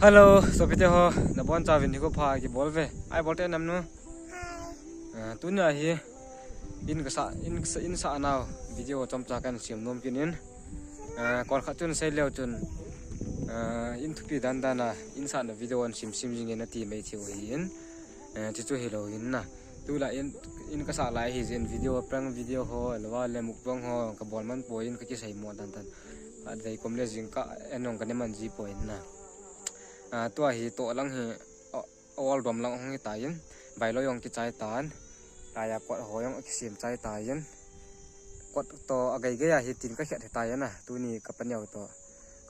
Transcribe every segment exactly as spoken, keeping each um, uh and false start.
Hello, sopite ho, nabonchauvin nikho pha kibol uve. Ai bol te nam nu. Ah, tunia hi in kasah, in kasah, in sah nau video chomcha kahin sem nom kit in. Ah, kolkhat chun seileu chun, ah, in thupi dandan a in sah na video in sem sem jing in ati mai thei u ahin. Eh, chuchu hilou hin na. Tulai in, in kasah lai hijeh in video, prank video ho, ahilouleh mukbang ho kabol man poi in kakisei mo dandan. Khatvei kom le jingkah in jong kana man ji poi in na. Ah, tua hi toh lang hi, o-, ol dom lang hung hitan, vailoi jong kichai tan, laiya kot ho jong akisem chai tan, kot toh agei gei a hi tin kakhet hitan a, tuni kapaneo toh,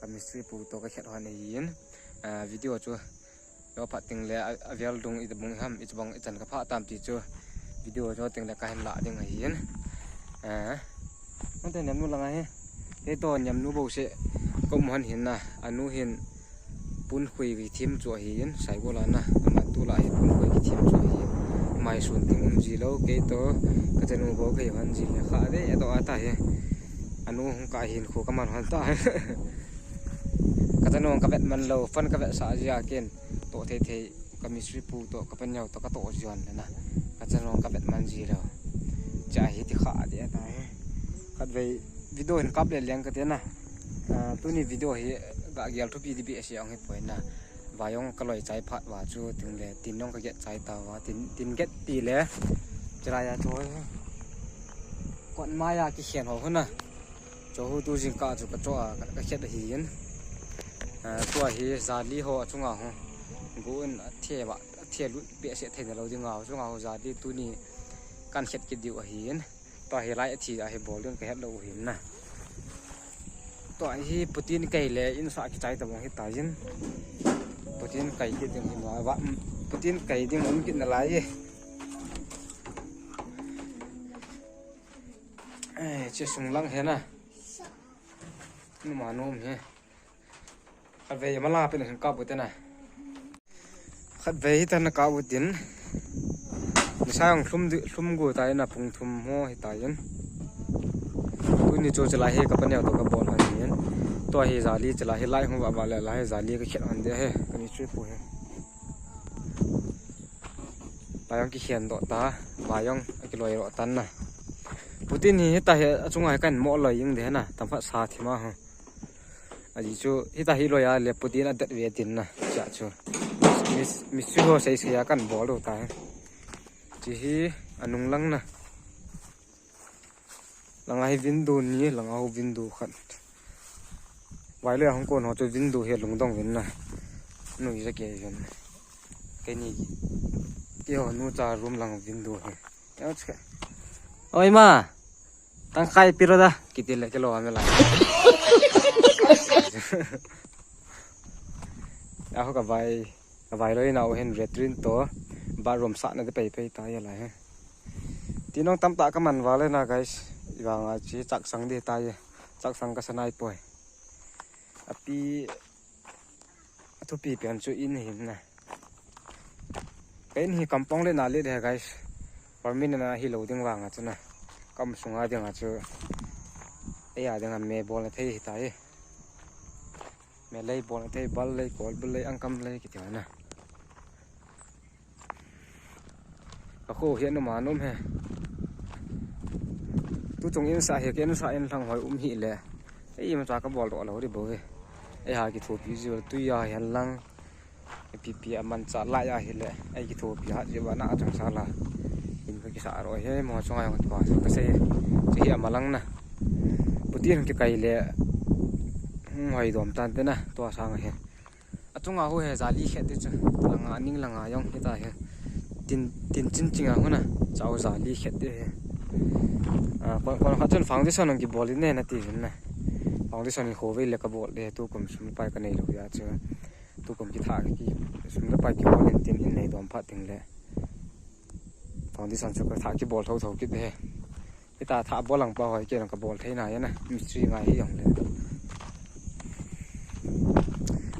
ka mistri pu toh kakhet hon ahin, ah, video chu, lo phat teng le a, avel dung iti bung ham, iti bang ichan kaphah tam ti chu, video chu teng le kahin lah ding ahin, ah, Ante niamnu langa hi. Kei toh niamnu bou seh kaum hon hin na. Anu hin punkhui kithim chu ahin. Saikul a na. Ama tulai hi punkhui kithim chu ahin. Mai sun ting um ji lou. Kei toh kachanu bou kei hon ji le kha de. Atoh ata hi. Anu hung ka hin khu kaman hon ta. Kachanu kavet man lou. Phone kavet sah ji a ken. Toh thei thei. Ka mistri pu toh, kapaneo toh, katoh ji hon le na. Kachanu kavet man ji lou. Cha hi ti kha de ta hi. Khatvei video hin kap le leng kate na. Ah, tuni video hi gagel thupi ding behseh jong hipoi na. Vai jong kaloi chai phat uva chu tin le, tin jong kaget chai tauva. Tin, tin get ti le. Chulai a chu. Kot maiya kikhen ho hon na. Chu hu tu jingkah chu kachoh a, ka, kakhet ahin. Ah, tua hi jali ho achunga ho. Gu in athe va, athe lut behseh theina lou dinga ho. Chunga ho jali tuni kahin khet kit diu ahin. Tua hi lai athi a hi bol ding kahet lou ahin na. Tua hi putin kai le in sah kichai tabang hitan. Putin kai kit ding hi ma va, putin kai ding um kit nalai e. Eh, che sung lang hi na. Numa nom hi. Khatvei mala pen hin kap u te na. Khatvei hi tan kap u tin. Nisa jong lhum di, lhum gu ta in a pung thum ho hitan. Tuni chu chulai hi kapaneo toh kabol hon in. Tua hi jali chulai hi lai hung va va le lai hi jali kakhet hon de hi. Ka mistri pu hi. Lai jong kikhen doh ta, vai jong akiloi roh tan na. Putin hi hita hi achunga hi kahin mo loi jing de na, tam phat sa thim a ho. Aji chu, hita hi loi a le putin adet ve tin na, cha chu. Mis, mis chu ho sei sei a kahin bol lou ta. Chi hi anung lang na. Langa hi window ni, langa ho window khat. Vailoi a hung kon ho chu window hi lungdong vin na. Nui ja ke vin. Keini. Keiho nu cha room lang window hi. Oi ma. Tangkhai piro da. Kiti le kilo ame la. Aho ka vai. Ka vailoi nau hin latrine toh bathroom sahna te pei pei ta ya la he. Tin jong tamtah kaman val e na guys. Ivang a chi chaksang di ta ye. Chaksang kasa nai poi. Api athupi pen chu in hin na. Ka in hi kampong le na le de guys. Permanent na hilou ding vang a chu na. Kam sunga ding a chu. Eia ding a me bol na thei hi ta ye. Me lei bol thei, bal lei, kol bal lei, angkam lei kiti na. Ka kho hi numa nom he. Tu chung in sa hi, ken sa in lang hoi um hi le. Ei ma cha ka bol doh lou di bou he. Ei ha kithopi ji tui a hi lang. Pipi a man cha lai a hi le. Ei kithopi ha ji ba na chang sa la. In ka kisa ro he mo chang ai ka sei. Chi hi ama lang na. Putin kikai le. Hmm, hoi dom tan te na. Tua sang he. Achunga hu he jali khet di chu. Langa ning langa jong hita he. Tin, tin chin chinga huna. Chau jali khet di he. Ah, kon, kon khat chun foundation ang kibol in ne na ti hin na. Foundation in khovei le kabol de tukum sum pai ka nei lou ya chu. Tukum kitha ki sum le pai kibol in tin in nei dom phat ding le. Foundation chu katha kibol tho tho kit de he. Hita tha bol lang pa hoi ke lang kabol thei na ya na, mistri ngai hi jong le.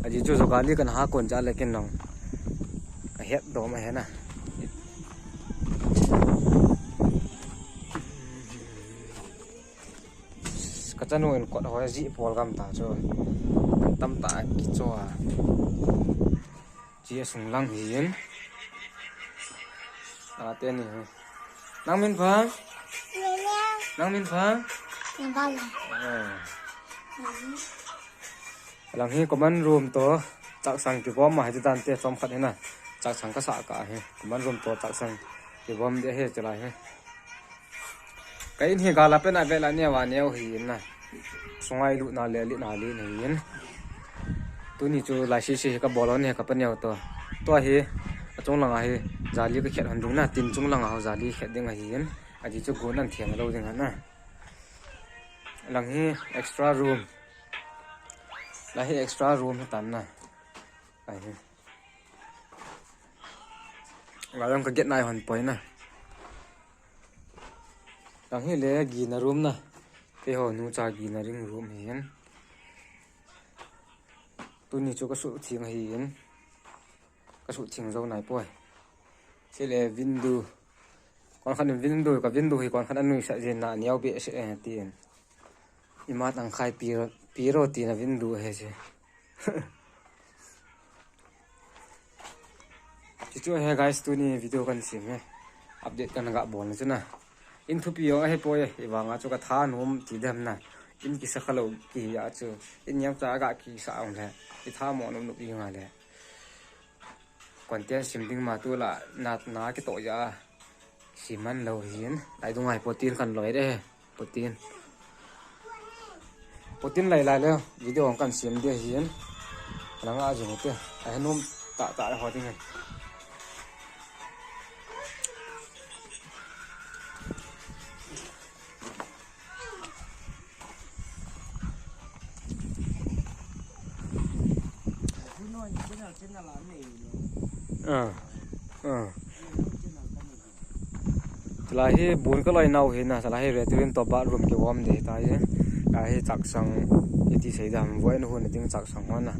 Aji chu jogani kan ha kon ja le ken long. Ka het dom a he na. Ka chanu in kot hoi ji pol gam ta chu. Tam ta kicho a. Hi asung lang hi in. A, teni hi. Nang min pha? Nang min pha? Nang pha. Eh. Lang hi common room to chaksang kibom ma hi dan te chom khat hi na. Chaksang kasa ka hi. Common room to chaksang kibom de hi chalai hi. Ka in hi gala pen a vela neo a neo hi in na. Sunga i lut na le, lit na le hi in. Tuni chu lai sisi hi ka bol on hi ka pa neo to. To hi, achung langa hi, jali ka khet hon ding na, tin chung langa ho jali khet ding ahi in. Aji chu gun an thiang lo ding na. Lang hi extra room. Lang hi extra room hi tan na. Ahi. Lang ka get nai hon poi na. Lang hi le gina room na. Keiho nu cha gina ring room hi in. Tuni chu ka suhtheng ahi in. Ka suhtheng jou nai poi. Chule window. Kon khat in window, ka window hi kon khat a nuisat jin na neo behseh e tin. Ima tang khai piro, piro tina window he che. Chuchu he guys, tuni video kan sem e. Update kan ga bol na chu na. In thupi jong ahi poi, i vanga chu ka thanom ti dem na. In kisa kha lou kihi a chu. In niam cha ga kisa ong le. I thamo nom nom i nga le. Content sem ding ma tu la na, na kitoh ja. Sem man lou hin. Lai dunga hi potin kan loi de. Potin. Potin lai lai le video kan sem de hin. Langa jing te. Ahi nom tah tah le ho ding. Ah. Ah. Chulai hi bun ka loi nau hi na, chulai hi latrine to bathroom kivom de tai. Lai hi chaksang, iti sei dam, voi na hun ding chaksang hon na.